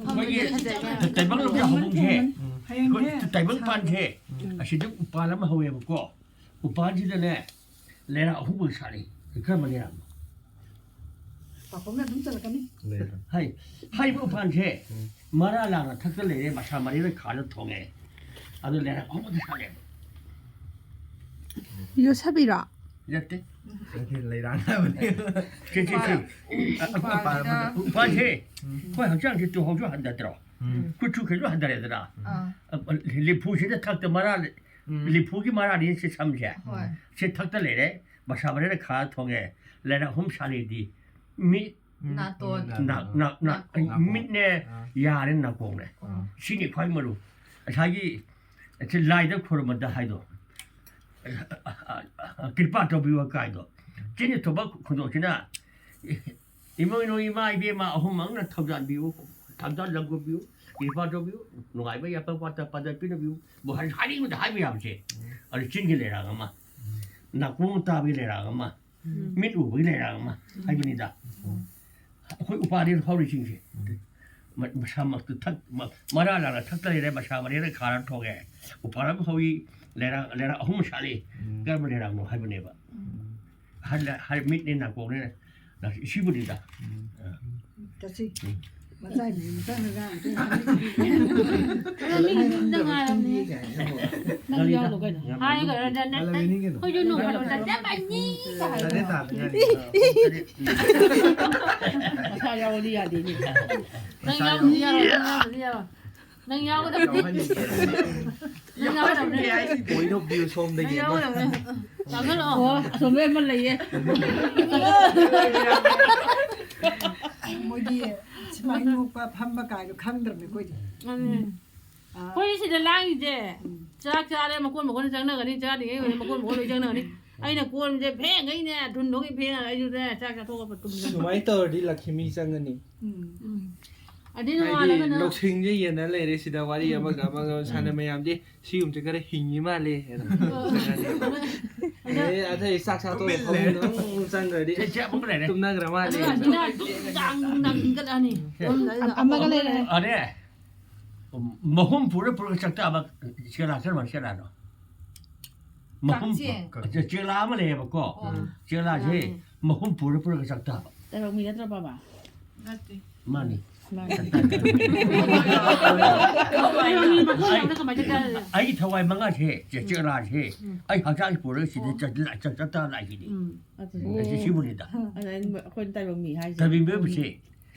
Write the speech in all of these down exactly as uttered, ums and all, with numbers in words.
ꯑꯩꯈꯣꯏꯒꯤ ꯇꯥꯏꯕꯪ ꯂꯝꯕꯤ ꯍꯧꯕꯝꯁꯦ, ꯑꯩꯈꯣꯏ ꯇꯥꯏꯕꯪ ꯄꯥꯟꯁꯦ, ꯑꯁꯤꯗ ꯎꯄꯥꯜ ꯑꯃ ꯍꯧꯋꯦꯕꯀꯣ꯫ ꯎꯄꯥꯜꯁꯤꯗꯅꯦ ꯂꯩꯔꯥꯛ ꯑꯍꯨꯝꯃꯛ ꯁꯥꯠꯂꯤ꯫ ꯀꯔꯝꯕ ꯂꯩꯔꯥꯛꯅꯣ? ꯄꯥꯐꯣꯝꯅ ꯑꯗꯨꯝ ꯆꯠꯂꯛꯀꯅꯤ꯫ ꯍꯥꯏ, ꯍꯥꯏꯔꯤꯕ ꯎꯄꯥꯜꯁꯦ ꯃꯔꯥ ꯂꯥꯡꯅ ꯊꯛꯇ ꯂꯩꯔꯦ, ꯃꯁꯥ ꯃꯔꯤꯅ ꯈꯥꯗ ꯊꯣꯡꯉꯦ꯫ ꯑꯗꯨ ꯂꯩꯔꯥꯛ ꯑꯍꯨꯝꯃꯛꯇ ꯁꯥꯠꯂꯦꯕ꯫ ꯌꯣꯠꯁꯕꯤꯔꯣ? ꯅꯠꯇꯦ꯫ ꯅꯠꯇꯦ, ꯂꯩꯔꯥꯛ ꯍꯥꯏꯕꯅꯤ꯫ ꯁꯤ, ꯁꯤ, ꯁꯤ꯫ ꯎꯄꯥꯜ, ꯎꯄꯥꯜ, ꯎꯄꯥꯜꯁꯦ ꯑꯩꯈꯣꯏ ꯍꯛꯆꯥꯡꯁꯦ ꯇꯨꯍꯥꯎꯁꯨ ꯍꯟꯊꯗ꯭ꯔꯣ? ꯎꯝ꯫ ꯀꯨꯆꯨ ꯀꯩꯁꯨ ꯍꯟꯊꯔꯦꯗꯅ꯫ ꯑꯥ꯫ ꯂꯤꯐꯨꯁꯤꯗ ꯊꯛꯇ ꯃꯔꯥ, ꯎꯝ꯫ ꯂꯤꯐꯨꯒꯤ ꯃꯔꯥꯅꯤ ꯁꯤ ꯁꯝꯁꯦ꯫ ꯍꯣꯏ꯫ ꯁꯤ ꯊꯛꯇ ꯂꯩꯔꯦ, ꯃꯁꯥ ꯃꯔꯦꯅ ꯈꯥ ꯊꯣꯡꯉꯦ, ꯂꯩꯔꯥꯛ ꯑꯍꯨꯝ ꯁꯥꯠꯂꯦꯗꯤ ꯃꯤꯠ, ꯎꯝ꯫ ꯅꯥꯇꯣꯟ꯫ ꯎꯝ꯫ ꯅꯥ-, ꯅꯥ-, ꯅꯥ-, ꯅꯥꯀꯣꯡ꯫ ꯃꯤꯠꯅꯦ, ꯑꯥ꯫ ꯌꯥꯔꯦ, ꯅꯥꯀꯣꯡꯅꯦ꯫ ꯑꯥ꯫ ꯁꯤꯅꯤ ꯈ꯭ꯋꯥꯏ ꯃꯔꯨ꯫ ꯉꯁꯥꯏꯒꯤ ꯁꯤ ꯂꯥꯏꯗ ꯈꯨꯔꯨꯝꯕꯗ ꯍꯥꯏꯗꯣ, ꯀ꯭ꯔꯤꯄꯥ ꯇꯧꯕꯤꯌꯨ ꯀꯥꯏꯗꯣ꯫ ꯆꯤꯟ ꯊꯣꯛꯄ ꯈꯨꯗꯣꯡꯁꯤꯅ ꯏꯃꯧ ꯏꯅꯧ ꯏꯃꯥ ꯏꯕꯦꯝꯃ ꯑꯍꯨꯝꯃꯛꯅ ꯊꯧꯖꯥꯟꯕꯤꯌꯨ, ꯊꯧꯖꯥꯟ ꯂꯝꯀꯣꯠꯄꯤꯌꯨ, ꯀ꯭ꯔꯤꯄꯥ ꯇꯧꯕꯤꯌꯨ, ꯅꯨꯡꯉꯥꯏꯕ ꯌꯥꯏꯐ ꯄꯥꯟꯗ ꯄꯥꯟꯗ ꯄꯤꯅꯕꯤꯌꯨ꯫ ꯍꯥꯏꯅꯤꯡꯕꯗ ꯍꯥꯏꯕ ꯌꯥꯕꯁꯦ꯫ ꯑꯗꯨ ꯆꯤꯟꯒꯤ ꯂꯩꯔꯥꯛ ꯑꯃ, ꯅꯥꯀꯣꯡ ꯇꯥꯕꯒꯤ ꯂꯩꯔꯥꯛ ꯑꯃ, ꯎꯝ꯫ ꯃꯤꯠ ꯎꯕꯒꯤ ꯂꯩꯔꯥꯛ ꯑꯃ ꯍꯥꯏꯕꯅꯤꯗ꯫ ꯎꯝ꯫ ꯑꯩꯈꯣꯏ ꯎꯄꯥꯜꯗꯤ ꯍꯧꯔꯤꯁꯤꯡꯁꯦ꯫ ꯎꯝ꯫ ꯃ-, ꯃꯁꯥꯃꯛꯇ ꯊꯛ-, ꯃ-, ꯃꯔꯥ ꯂꯥꯡꯅ ꯊꯛꯇ ꯂꯩꯔꯦ, ꯃꯁꯥ ꯃꯔꯦꯅ ꯈꯥꯔ ꯊꯣꯡꯉꯦ꯫ ꯎꯄꯥꯜ ꯑꯃ ꯍꯧꯏ, ꯂꯩꯔꯥꯛ, ꯂꯩꯔꯥꯛ ꯑꯍꯨꯝ ꯁꯥꯠꯂꯤ꯫ ꯎꯝ꯫ ꯀꯔꯝꯕ ꯂꯩꯔꯥꯛꯅꯣ ꯍꯥꯏꯕꯅꯦꯕ꯫ ꯎꯝ꯫ ꯍꯥꯏ, ꯍꯥꯏ, ꯃꯤꯠꯅꯦ, ꯅꯥꯀꯣꯡꯅꯦ, ꯁꯤꯕꯨꯅꯤꯗ꯫ ꯎꯝ꯫ ꯑ꯫ ꯆꯠꯁꯤ꯫ ꯎꯝ꯫ ꯃꯆꯥꯏ ꯃꯌꯨꯝ ꯆꯪꯉꯒ ꯑꯗꯨ ꯃꯤ ꯌꯨꯝꯗ ꯉꯥꯏꯔꯝꯅꯦ꯫ ꯅꯪ ꯌꯥꯎꯔꯣ ꯀꯩꯅꯣ꯫ ꯍꯥꯏꯌꯨ ꯀꯩꯅꯣ, ꯅꯪ, ꯅꯪ, ꯍꯥꯏꯌꯨ ꯀꯩꯅꯣ꯫ ꯑꯩꯈꯣꯏꯁꯨ ꯅꯣꯡ ꯐꯥꯗꯣꯛ ꯆꯠꯆꯕꯅꯤ ꯀꯥꯏ ꯍꯥꯏꯌꯨ꯫ ꯇꯔꯦꯠ ꯇꯥꯗ ꯉꯥꯏꯔꯤ꯫ ꯃꯁꯥ ꯌꯥꯎꯔꯗꯤ ꯌꯥꯗꯦꯅꯦ꯫ ꯅꯪ ꯌꯥꯎꯗ꯭ꯔꯗꯤ ꯌꯥꯔꯣꯏ, ꯅꯪ ꯌꯥꯎꯗ꯭ꯔꯗꯤ ꯌꯥꯔꯣꯏ꯫ ꯅꯪ ꯌꯥꯎꯒꯗꯕꯅꯤ꯫ ꯌꯥꯎꯍꯟꯅꯤꯡꯗꯦ꯫ ꯅꯪ ꯌꯥꯎꯒꯗꯕꯅꯤ꯫ ꯌꯥꯎꯍꯟꯅꯤꯡꯗꯦ ꯍꯥꯏꯁꯤꯗꯤ꯫ Point of view ꯁꯣꯝꯗꯒꯤ ꯅꯪ ꯑꯃ꯫ ꯌꯥꯎꯒꯗꯕꯅꯤ꯫ ꯆꯪꯍꯜꯂꯛꯑꯣ꯫ ꯑꯣ, ꯑꯁꯣꯝꯗ ꯑꯃ ꯂꯩꯌꯦ꯫ ꯃꯣꯏꯗꯤ ꯁꯨꯃꯥꯏ ꯅꯣꯛꯄ ꯐꯝꯕ ꯀꯥꯏꯗꯣ ꯈꯪꯗ꯭ꯔꯕꯅꯤ ꯑꯩꯈꯣꯏꯗꯤ꯫ ꯑꯗꯨꯅꯦ꯫ ꯑꯥ꯫ ꯑꯩꯈꯣꯏ ꯁꯤꯗ ꯂꯥꯡꯉꯤꯁꯦ, ꯎꯝ꯫ ꯆꯥꯛ ꯆꯥꯔꯦ, ꯃꯀꯣꯟ ꯃꯀꯣꯟ ꯆꯪꯅꯒꯅꯤ, ꯆꯥꯗ꯭ꯔꯤꯉꯩ ꯑꯣꯏꯅ ꯃꯀꯣꯟ ꯃꯀꯣꯟ ꯂꯣꯏ ꯆꯪꯅꯒꯅꯤ꯫ ꯑꯩꯅ ꯀꯣꯟꯁꯦ ꯐꯦꯡꯉꯩꯅꯦ, ꯊꯨꯟꯗꯣꯛꯉꯩ ꯐꯦꯡꯉꯒ ꯑꯩꯁꯨꯅꯦ, ꯆꯥꯛ ꯆꯥꯊꯣꯛꯑꯒ ꯇꯨꯝꯖꯟꯕ꯫ ꯁꯨꯃꯥꯏꯅ ꯇꯧꯔꯗꯤ ꯂꯛꯈꯤꯃꯤ ꯆꯪꯒꯅꯤ꯫ ꯎꯝ꯫ ꯎꯝ꯫ ꯑꯗꯩ ꯍꯥꯏꯗꯤ ꯅꯣꯡꯉꯥꯜꯂꯒꯅ ꯂꯧꯁꯤꯡꯁꯦ ꯌꯦꯟꯅ ꯂꯩꯔꯦ ꯁꯤꯗ, ꯋꯥꯔꯤ ꯑꯃꯒ ꯑꯃꯒ ꯁꯥꯟꯅ ꯃꯌꯥꯝꯗꯤ ꯁꯤꯒꯨꯝꯕꯁꯦ ꯈꯔ ꯍꯤꯡꯉꯤ ꯃꯥꯜꯂꯦ ꯍꯥꯏꯅ ꯆꯠꯈ꯭ꯔꯅꯤ꯫ ꯑꯗꯩ ꯑꯇꯩ ꯆꯥꯛ ꯆꯥ ꯇꯣꯛꯑꯒ ꯇꯨꯃꯤꯟ ꯂꯩꯔꯦ꯫ ꯐꯃꯨꯡꯗ ꯑꯃꯨꯛ ꯆꯪꯈ꯭ꯔꯗꯤ ꯆꯦ, ꯆꯦ, ꯑꯃꯨꯛ ꯂꯩꯔꯦ꯫ ꯇꯨꯝꯅꯈ꯭ꯔ ꯃꯥꯜꯂꯦ꯫ ꯑꯗꯨꯅ ꯗꯨꯡ ꯗꯥꯡ ꯗꯨꯡ ꯗꯥꯡ ꯏꯟꯈꯠꯂꯛꯑꯅꯤ꯫ ꯁꯦ꯫ ꯑꯃꯒ ꯂꯩꯔꯦ꯫ ꯑꯔꯦ, ꯃꯍꯨꯝ ꯄꯨꯔ ꯄꯨꯔꯒ ꯆꯥꯛ ꯆꯥꯕ ꯆꯦꯂꯥ ꯀꯔꯝꯕ ꯆꯦꯂꯥꯅꯣ? ꯃꯍꯨꯝ ꯀꯛꯆꯦꯡ꯫ ꯆꯦ-, ꯆꯦꯂꯥ ꯑꯃ ꯂꯩꯌꯦꯕꯀꯣ꯫ ꯑꯣ꯫ ꯆꯦꯂꯥꯁꯦ ꯎꯝ꯫ ꯃꯍꯨꯝ ꯄꯨꯔ ꯄꯨꯔꯒ ꯆꯥꯛ ꯆꯥꯕ꯫ ꯇꯥꯏꯕꯪ ꯃꯤ ꯅꯠꯇ꯭ꯔꯣ, ꯕꯕꯥ? ꯅꯠꯇꯦ꯫ ꯃꯥꯅꯤ꯫ ꯃꯥꯅꯤ꯫ ꯀꯃꯥꯏꯅ? ꯃꯤ ꯃꯈꯣꯡ ꯌꯥꯎꯅ ꯀꯃꯥꯏꯅ ꯆꯠꯀꯦ? ꯑꯩꯒꯤ ꯊꯋꯥꯏ ꯃꯉꯥꯁꯦ, ꯆꯦ-, ꯆꯦꯂꯥꯁꯦ, ꯎꯝ꯫ ꯑꯩ ꯍꯛꯆꯥꯡꯁꯦ ꯄꯨꯔꯒ ꯁꯤꯗ ꯑꯣ꯫ ꯆꯠ-, ꯆꯠ-, ꯆꯠ ꯇꯥꯔ ꯂꯥꯛꯏꯁꯤꯗꯤ꯫ ꯎꯝ, ꯑꯗꯨꯅꯤ꯫ ꯑꯩꯁꯦ ꯁꯤꯕꯨꯅꯤꯗ꯫ ꯑꯗ ꯑꯩꯅ, ꯑꯩꯈꯣꯏꯅ ꯇꯥꯏꯕꯪ ꯃꯤ ꯍꯥꯏꯁꯦ꯫ ꯇꯥꯏꯕꯪ ꯃꯤ ꯑꯣꯏꯕꯁꯦ, ꯎꯝ꯫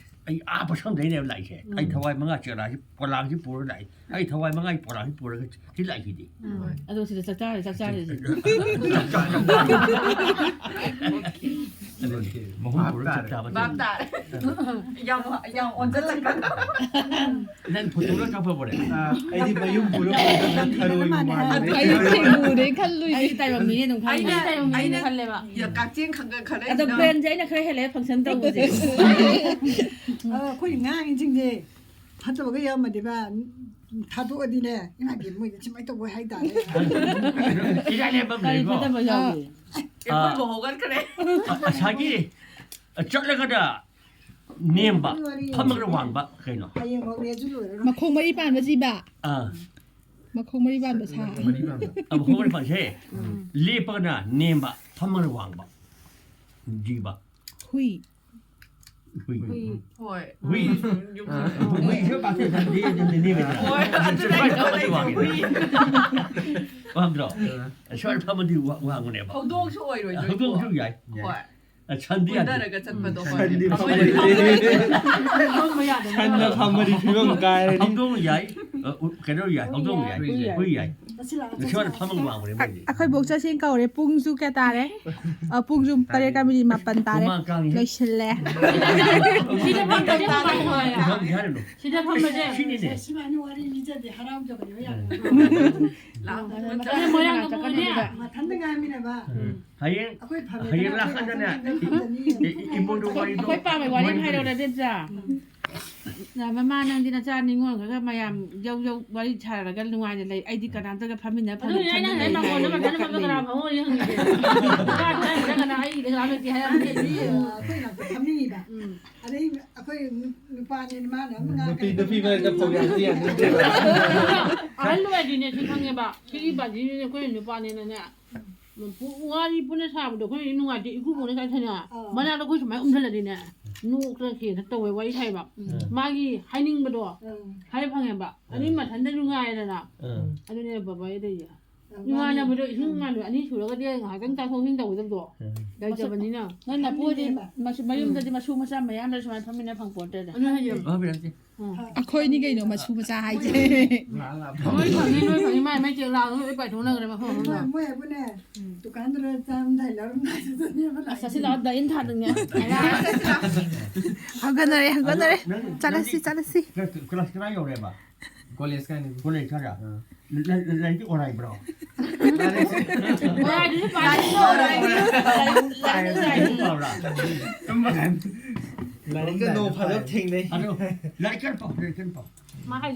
ꯑꯩ ꯑꯥ ꯄꯣꯠꯁꯪꯗꯩꯅꯦꯕ ꯂꯥꯛꯏꯁꯦ꯫ ꯑꯩ ꯎꯝ꯫ ꯊꯋꯥꯏ ꯃꯉꯥ ꯆꯦꯂꯥꯁꯤ, ꯄꯣꯂꯥꯡꯁꯤ ꯄꯨꯔꯒ ꯂꯥꯛꯏ꯫ ꯑꯩ ꯊꯋꯥꯏ ꯃꯉꯥꯒꯤ ꯄꯣꯂꯥꯡꯁꯤ ꯄꯨꯔꯒ ꯁꯤ ꯂꯥꯛꯏꯁꯤꯗꯤ꯫ ꯎꯝ꯫ ꯑꯗꯣ ꯁꯤꯗ ꯆꯥꯛ ꯆꯥꯔꯦ, ꯆꯥꯛ ꯆꯥꯔꯦ꯫ ꯆꯥꯛ ꯆꯥꯔꯦ꯫ ꯑꯗꯨꯅꯤ꯫ ꯃꯍꯨꯝ ꯄꯨꯔꯒ ꯆꯥꯛ ꯆꯥꯕ ꯚꯥꯞ ꯇꯥꯔꯦ꯫ ꯌꯥꯝ, ꯌꯥꯝ ꯑꯣꯟꯁꯤꯜꯂꯛꯀꯅꯨ꯫ ꯅꯪ ꯐꯣꯇꯣꯒ ꯀꯥꯞꯄꯕꯣꯅꯦ? ꯑ, ꯑꯩꯗꯤ ꯃꯌꯨꯝ ꯄꯨꯔ ꯄꯨꯔꯒ ꯊꯔꯣꯏ ꯃꯥꯜꯂꯦ꯫ ꯑꯗꯨ ꯑꯩꯗꯤ ꯊꯦꯡꯅꯨꯔꯦ ꯈꯜꯂꯨꯏꯅꯦ꯫ ꯑꯩꯗꯤ ꯇꯥꯏꯕꯪ ꯃꯤꯅꯦ ꯑꯗꯨꯝ ꯈꯜꯂꯦ꯫ ꯑꯩꯅ, ꯇꯥꯏꯕꯪ ꯃꯤꯅꯦ ꯑꯩꯅ ꯈꯜꯂꯦꯕ꯫ ꯀꯛꯆꯦꯡ ꯈꯪꯒ ꯈꯜꯂꯦ ꯑꯗꯣ ꯅꯪ꯫ ꯕ꯭ꯔꯦꯟꯁꯦ ꯑꯩꯅ ꯈꯔ ꯍꯦꯜꯂꯦ ꯐꯪꯁꯟ ꯇꯧꯕꯁꯦ꯫ ꯑ, ꯑꯩꯈꯣꯏ ꯉꯥꯡꯉꯤꯁꯤꯡꯁꯦ ꯐꯠꯇꯕꯒ ꯌꯥꯎꯔꯝꯃꯗꯤꯕ, ꯎꯝ, ꯊꯥꯗꯣꯛꯑꯗꯤꯅꯦ, ꯏꯃꯥ ꯏꯕꯦꯝꯃ, ꯃꯣꯏꯗꯤ ꯁꯨꯃꯥꯏꯅ ꯇꯧꯕ ꯍꯥꯏꯇꯥꯔꯦ꯫ ꯏꯔꯥꯏ ꯂꯥꯏꯕ ꯑꯃ ꯀꯔꯤ ꯂꯩꯀꯣ꯫ ꯐꯠꯇꯕ ꯌꯥꯎꯒꯦ? ꯑꯩꯈꯣꯏꯕꯨ ꯍꯧꯒꯠꯈ꯭ꯔꯦ꯫ ꯑ-, ꯉꯁꯥꯏꯒꯤ, ꯑ, ꯆꯠꯂꯒꯅ ꯅꯦꯝꯕ, ꯐꯝꯃꯒꯅ ꯋꯥꯡꯕ, ꯀꯩꯅꯣ? ꯍꯌꯦꯡ ꯐꯥꯎ ꯂꯦꯟꯁꯨ ꯂꯣꯏꯔꯔꯣꯏ꯫ ꯃꯈꯣꯡ ꯃꯔꯤ ꯄꯥꯟꯕ ꯖꯤꯕ꯫ ꯑꯥ꯫ ꯃꯈꯣꯡ ꯃꯔꯤ ꯄꯥꯟꯕ ꯁꯥ꯫ ꯃꯔꯤ ꯄꯥꯟꯕ꯫ ꯑ, ꯃꯈꯣꯡ ꯃꯔꯤ ꯄꯥꯟꯕꯁꯦ, ꯎꯝ꯫ ꯂꯦꯞꯄꯒꯅ ꯅꯦꯝꯕ, ꯐꯝꯃꯒꯅ ꯋꯥꯡꯕ꯫ ꯖꯤꯕ꯫ ꯍꯨꯏ꯫ ꯍꯨꯏ꯫ ꯍꯨꯏ꯫ ꯍꯣꯏ꯫ ꯍꯨꯏ꯫ ꯌꯨꯝ ꯑ, ꯍꯨꯏꯁꯨ ꯄꯥꯛꯊꯣꯛ ꯊꯝꯕꯗꯤ ꯑꯗꯨꯝ ꯅꯦꯝꯃꯤꯗꯅ꯫ ꯍꯣꯏ, ꯑꯗꯨꯅꯦ ꯁ꯭ꯋꯥꯏ ꯊꯝꯕꯗꯤ ꯋꯥꯡꯉꯦ꯫ ꯍꯨꯏ꯫ ꯋꯥꯡꯗ꯭ꯔꯣ? ꯑ꯫ ꯁ꯭ꯋꯥꯏ ꯐꯝꯃꯗꯤ ꯋꯥ-, ꯋꯥꯡꯕꯅꯦꯕ꯫ ꯍꯧꯗꯣꯡꯁꯨ ꯑꯣꯏꯔꯣꯏꯗꯣꯏꯀꯣ꯫ ꯍꯧꯗꯣꯡꯁꯨ ꯌꯥꯏ꯫ ꯍꯣꯏ꯫ ꯑ, ꯁꯟꯗꯤ ꯌꯥꯗꯦ꯫ ꯀꯣꯏꯅꯔꯒ ꯆꯠꯄꯗꯣ꯫ ꯎꯝ, ꯍꯣꯏ꯫ ꯁꯟꯗꯤ ꯐꯝꯃꯗꯤ ꯐꯝꯃꯗꯤ ꯐꯝꯃꯗꯤ ꯐꯝꯃꯗꯤ ꯐꯝꯕ ꯌꯥꯗꯕꯅꯦ꯫ ꯁꯟꯅ ꯐꯝꯃꯗꯤ ꯐꯤꯕꯝ ꯀꯥꯏꯔꯅꯤ꯫ ꯍꯧꯗꯣꯡ ꯌꯥꯏ꯫ ꯑ, ꯎ-, ꯀꯩꯅꯣ ꯌꯥꯏ, ꯍꯧꯗꯣꯡ ꯌꯥꯏ꯫ ꯍꯨꯏ ꯌꯥꯏ꯫ ꯍꯨꯏ ꯌꯥꯏ꯫ ꯆꯠꯁꯤꯜꯂꯛꯑꯣ, ꯁ꯭ꯋꯥꯏꯗ ꯆꯠꯁꯤꯜꯂꯛꯑꯣ꯫ ꯐꯝꯃꯒ ꯋꯥꯡꯕꯅꯦ ꯃꯣꯏꯗꯤ꯫ ꯑꯩꯈꯣꯏ ꯕꯣꯛ ꯆꯠꯁꯦꯅ ꯀꯧꯔꯦ꯫ ꯄꯨꯡꯁꯨ ꯀꯌꯥ ꯇꯥꯔꯦ? ꯑ, ꯄꯨꯡꯁꯨ ꯇꯔꯦꯠꯀ ꯃꯤꯅꯤꯠ ꯃꯥꯄꯟ ꯇꯥꯔꯦ꯫ ꯍꯨꯃꯥꯡ ꯀꯥꯡꯉꯤ꯫ ꯂꯣꯏꯁꯤꯜꯂꯦ꯫ ꯁꯤꯗ ꯐꯝꯕꯁꯦ ꯍꯨꯃꯥꯡ ꯀꯥꯡꯉꯦ꯫ ꯏꯊꯝꯒꯤ ꯍꯥꯏꯔꯨꯅꯨ꯫ ꯁꯤꯗ ꯐꯝꯕꯁꯦ꯫ ꯁꯤꯅꯤꯅꯦ꯫ ꯁꯨꯃꯥꯏꯅ ꯋꯥꯔꯤ ꯂꯤꯖꯗꯦ, ꯍꯔꯥꯎꯖꯕꯅꯦꯕ ꯌꯥꯝꯅ꯫ ꯂꯥꯛꯑꯣ, ꯑꯗꯨꯅ ꯃꯊꯟꯗ ꯃꯣꯏꯔꯥꯡ ꯀꯥꯡꯕꯨꯅꯦ꯫ ꯃꯊꯟꯗ ꯉꯥꯏꯔꯝꯃꯤꯅꯦꯕ꯫ ꯎꯝ꯫ ꯍꯌꯦꯡ, ꯑꯩꯈꯣꯏ ꯐꯝꯃꯤꯟꯅꯕ ꯍꯌꯦꯡ ꯂꯥꯛꯀꯥꯟꯗꯅꯦ, ꯑꯩꯈꯣꯏ ꯐꯝꯃꯤꯟꯅꯕ ꯏ-, ꯏ-, ꯏꯃꯣꯏꯅꯨ ꯋꯥꯔꯤꯗꯣ ꯑꯩꯈꯣꯏ ꯄꯥꯝꯕꯩ ꯋꯥꯔꯤ ꯑꯃ ꯃꯣꯏ ꯍꯥꯏꯔꯛꯑꯣꯔ, ꯏꯕꯦꯝꯆꯥ? ꯎꯝ꯫ ꯃꯃꯥ, ꯅꯪꯗꯤ ꯅꯆꯥ ꯅꯤꯉꯣꯜ ꯈꯔꯒ ꯃꯌꯥꯝ ꯌꯧ ꯌꯧ ꯋꯥꯔꯤ ꯁꯥꯔꯒ ꯅꯨꯡꯉꯥꯏꯅ ꯂꯩ꯫ ꯑꯩꯗꯤ ꯀꯅꯥꯝꯇꯒ ꯐꯝꯃꯤꯟꯅ ꯐꯝ-, ꯑꯗꯨꯅꯦ ꯑꯩꯅ ꯐꯝꯅ ꯍꯥꯏ, ꯂꯩ ꯃꯥꯡꯒꯣꯟꯗ ꯍꯥꯏꯔꯒ ꯃꯊꯟꯇ ꯐꯝꯗ ꯀꯅꯥ ꯀꯞꯅꯩ꯫ ꯐꯝꯍꯧꯔꯤ ꯍꯪꯉꯤꯁꯦ꯫ ꯅꯨꯄꯥ ꯈꯔ ꯍꯩꯔꯒꯅ ꯑꯩꯒꯤꯗ ꯀꯅꯥꯝ ꯂꯩꯇꯦ ꯍꯥꯏꯔꯝꯃꯤ꯫ ꯑꯩꯈꯣꯏ ꯉꯥꯛꯇ ꯐꯝꯅꯤꯡꯉꯤꯕ꯫ ꯎꯝ꯫ ꯑꯗꯩ ꯑꯩꯈꯣꯏ ꯅꯨ-, ꯅꯨꯄꯥꯅꯦ ꯃꯥꯅ ꯑꯃ ꯅꯨꯄꯤ ꯉꯥꯡꯉꯛꯀꯅꯤ꯫ ꯅꯨꯄꯤ ꯃꯔꯛꯇ ꯄ꯭ꯔꯣꯒ꯭ꯔꯥꯝꯁꯤ ꯌꯥꯅꯤꯡꯗꯦ꯫ ꯑꯍꯜ ꯑꯣꯏꯔꯗꯤꯅꯦ ꯁꯤ ꯈꯪꯉꯦꯕ꯫ ꯁꯤꯒꯤ ꯕꯥꯖꯤꯅꯦ ꯑꯩꯈꯣꯏ ꯅꯨꯄꯥꯅꯦꯅꯅꯦ꯫ ꯄꯨ-, ꯋꯥꯔꯤ ꯄꯨꯟꯅ ꯁꯥꯕꯗꯣ ꯑꯩꯈꯣꯏ ꯅꯨꯡꯉꯥꯏꯇꯦ, ꯏꯀꯨ ꯈꯣꯡꯅ ꯆꯠꯊꯅ꯫ ꯑꯥ꯫ ꯃꯅꯥꯗꯣ ꯑꯩꯈꯣꯏ ꯁꯨꯃꯥꯏꯅ ꯎꯝꯁꯤꯜꯂꯗꯤꯅꯦ꯫ ꯅꯣꯛꯇꯅ ꯈꯦꯅ ꯇꯧꯋꯦ ꯋꯥꯔꯤ ꯁꯥꯏꯕ꯫ ꯎꯝ꯫ ꯃꯥꯒꯤ ꯍꯥꯏꯅꯤꯡꯕꯗꯣ ꯎꯝ꯫ ꯍꯥꯏ ꯐꯪꯉꯦꯕ꯫ ꯑꯅꯤ ꯃꯊꯟꯗꯁꯨ ꯉꯥꯏꯔꯦꯗꯅ꯫ ꯎꯝ꯫ ꯑꯗꯨꯅꯦ ꯕꯕꯥ ꯇꯧꯔꯤꯁꯦ꯫ ꯎꯝ꯫ ꯏꯃꯥꯟꯅꯕꯗꯣ ꯃꯥꯅꯤ꯫ ꯏꯁꯤꯡ ꯏꯃꯥꯟꯅꯕ ꯑꯅꯤ ꯁꯨꯔꯒꯗꯤ ꯉꯥꯏꯍꯥꯛꯇꯪ ꯆꯥꯊꯣꯛ ꯆꯥꯁꯤꯟ ꯇꯧꯒꯗꯕꯗꯣ꯫ ꯎꯝ꯫ ꯂꯩꯇꯕꯅꯤꯅ꯫ ꯅꯪ ꯅꯄꯨꯗꯤ ꯃꯁꯨ-, ꯃꯌꯨꯝꯗꯗꯤ ꯃꯁꯨ ꯃꯆꯥ ꯃꯌꯥꯝ ꯂꯩ ꯁꯨꯃꯥꯏꯅ ꯐꯝꯃꯤꯟꯅ ꯐꯪꯄꯣꯟꯇꯦꯗ꯫ ꯑꯗꯨ ꯍꯥꯏꯁꯦ꯫ ꯑꯣ, ꯕꯤꯔꯝꯁꯤ꯫ ꯑꯩꯈꯣꯏꯅꯤ ꯀꯩꯅꯣ ꯃꯁꯨ ꯃꯆꯥ ꯍꯥꯏꯁꯦ꯫ ꯂꯥꯛ ꯂꯥꯛ ꯅꯣꯏ ꯐꯪꯉꯤ, ꯅꯣꯏ ꯐꯪꯉꯤ, ꯃꯥꯏ ꯃꯥꯏ ꯆꯦꯛ ꯂꯥꯛꯑꯒ ꯂꯣꯏ ꯄꯥꯏꯊꯣꯛꯅꯈ꯭ꯔꯦ ꯃꯐꯝ ꯃꯣꯏ ꯑꯃꯗ꯫ ꯃꯣꯏ ꯍꯥꯏꯕꯨꯅꯦ ꯗꯨꯀꯥꯟꯗꯨꯗ ꯆꯥꯔꯝꯗꯥꯏ ꯂꯧꯔꯝꯗꯥꯏꯗꯨꯗꯅꯦꯕ ꯑꯁ, ꯑꯁꯤ ꯂꯥꯛꯑꯣ, ꯗꯥꯏꯟ ꯊꯥꯗꯅꯦ꯫ ꯍꯧꯒꯠꯅꯔꯦ, ꯍꯧꯒꯠꯅꯔꯦ꯫ ꯅꯪ ꯆꯠꯂꯁꯤ, ꯆꯠꯂꯁꯤ꯫ ꯀ꯭ꯂꯥꯁ ꯀꯗꯥꯏ ꯌꯧꯔꯦꯕ? ꯀꯣꯂꯦꯖ ꯀꯥꯏꯅꯤ꯫ ꯀꯣꯂꯦꯖ ꯀꯥꯏꯗ? ꯑꯥ꯫ ꯂꯥꯏ-, ꯂꯥꯏ-, ꯂꯥꯏꯔꯤꯛꯇꯤ ꯑꯣꯔꯥꯏꯕ꯭ꯔꯣ? ꯃꯌꯥꯏꯗꯨꯁꯨ ꯄꯥꯏ-, ꯄꯥꯕ꯭ꯔꯥ? ꯂꯥꯏꯔꯤꯛꯀ ꯅꯣꯡ ꯐꯥꯗꯣꯛ ꯊꯦꯡꯅꯩ꯫ ꯑꯗꯣ ꯂꯥꯏꯔꯤꯛ ꯀꯟꯅ ꯄꯥꯎ, ꯂꯥꯏꯔꯤꯛ ꯀꯟꯅ ꯄꯥꯎ꯫ ꯃꯥ ꯍꯥꯏ